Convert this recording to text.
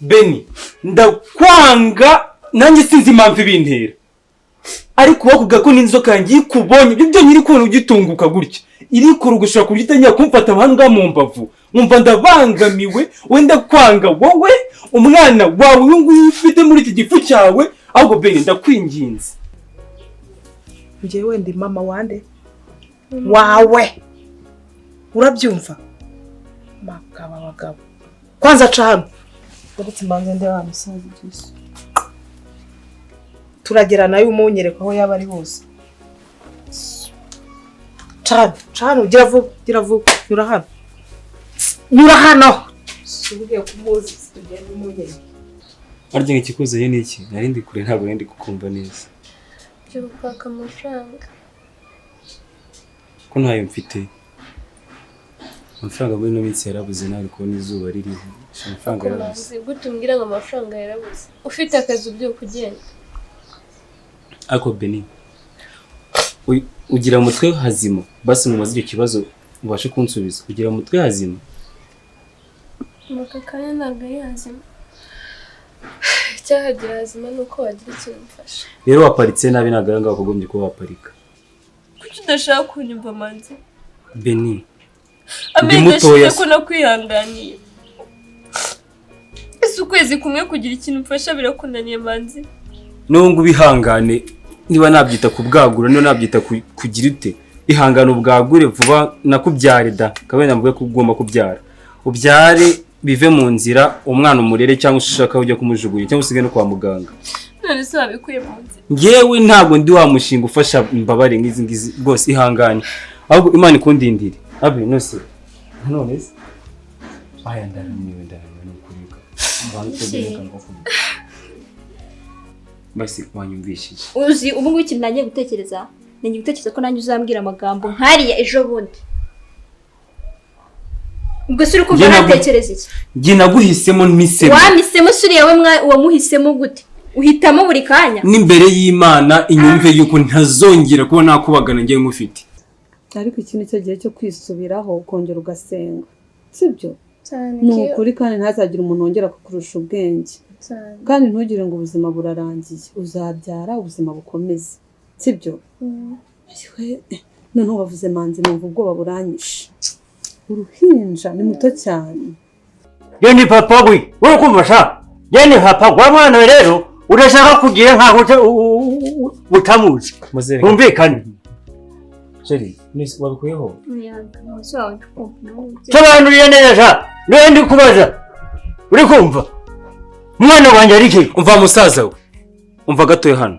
Beni, ndakwanga, nanjye sinzi impamvu ibintera, ariko bakubwira ko n'inzoka yanjye iyo ikubonye, ibyo byonyine iri kubona ugitunguka gutya, irikurugushira ku buryo itangira kumfata amahanga mu mbavu, nkumva ndabangamiwe. Wenda kwanga wowe, umwana wawe uyu nguyu ufite muri iki gifu cyawe. Ahubwo Beni, ndakwinginze. Njyewe ndi mama wande wawe, urabyumva? Magabo abagabo kwanza aca hano. Uretse mbanze ndeba wa musaza ibyisi, turagera nawe umunyereka aho yaba ari hose. Cana cana, gira vuba, gira vuba, nyura hano, nyura hano. Ugiye kumuzi, tugende umunyereka. Harya ngo ikikuzanye ni iki? Nari ndi kure, ntabwo nari ndi kukumva neza. Byo kwaka amafaranga. Ko ntayo mfite? Amafaranga muri ino minsi yarabuze, nawe uri kubona izuba ririho. Amafaranga yarabuze. Manzi, gute umbwira ngo amafaranga yarabuze, ufite akazi ubyuka ugenda? Ariko Beni, ugira mu mutwe hazima? Basi mubaze icyo kibazo ubashe kunsubiza. Ugira mu mutwe hazima? Mu aka kanya ntabwo ari hazima. Icyahagira hazima ni uko wagira ikintu umfasha. Rero waparitse nabi, ntabwo ari ngaho wakagombye kuba waparika. Kuki udashaka kunyumva, Manzi? Beni, Amezi mutoya ashize ko nakwihanganiye, ese ukwezi kumwe kugira ikintu umfasha birakunaniye, Manzi? N'ubu ngubu ihangane, niba nabyita kubwagura, niba nabyita kugira ute, ihangane ubwagure vuba nakubyare da kabone, navuga ko ugomba kubyara, ubyare bive mu nzira, umwana umurere, cyangwa ushaka ujya kumujugunya, cyangwa usige no kwa muganga. None se wabikuye mu nzira? Ngewe ntabwo ndi wa mushinga ufasha imbabare nk'izi ngizi rwose. Ihangane, ahubwo Imana ikundindire. Abe nose none se aya, ndaramiwe, ndaramiwe, ni ukuri. Basi wanyumvishije. Uzi ubu ngubu ikintu nagiye gutekereza? Nagiye gutekereza ko nanjye uzambwira amagambo nk'ariya ejo bundi. Ubwo se uri kumva Njye natekereza iki? Njye naguhisemo, mpisemo. Wamisemo se? Uriya we wamuhisemo gute? Uhitamo buri kanya. N'imbere y'Imana inyumve yuko ntazongera kuba nakubagana ngewe nkufite. Ariko iki ni cyo gihe cyo kwisubiraho, ukongera ugasenga, sibyo? Cyane. Ni ukuri, kandi ntazagire umuntu wongera kukurusha ubwenge. Cyane. Kandi ntugire ngo ubuzima burarangiye, uzabyara ubuzima bukomeze, sibyo? Yewe, noneho wavuze Manzi numva ubwoba buranyishe. Uruhinja ni muto cyane. Ye ni papa we, wowe kumva sha, ye ni papa wa mwana we. Rero udashaka kugira nkaho utamuzi. Muzehe. Humvikane. Chéri, wabikuyeho? Sobanuriye neza sha, niwe ndi kubaza. Uri kumva, umwana wanjye ari he? Umva musaza we, umva gatoya hano.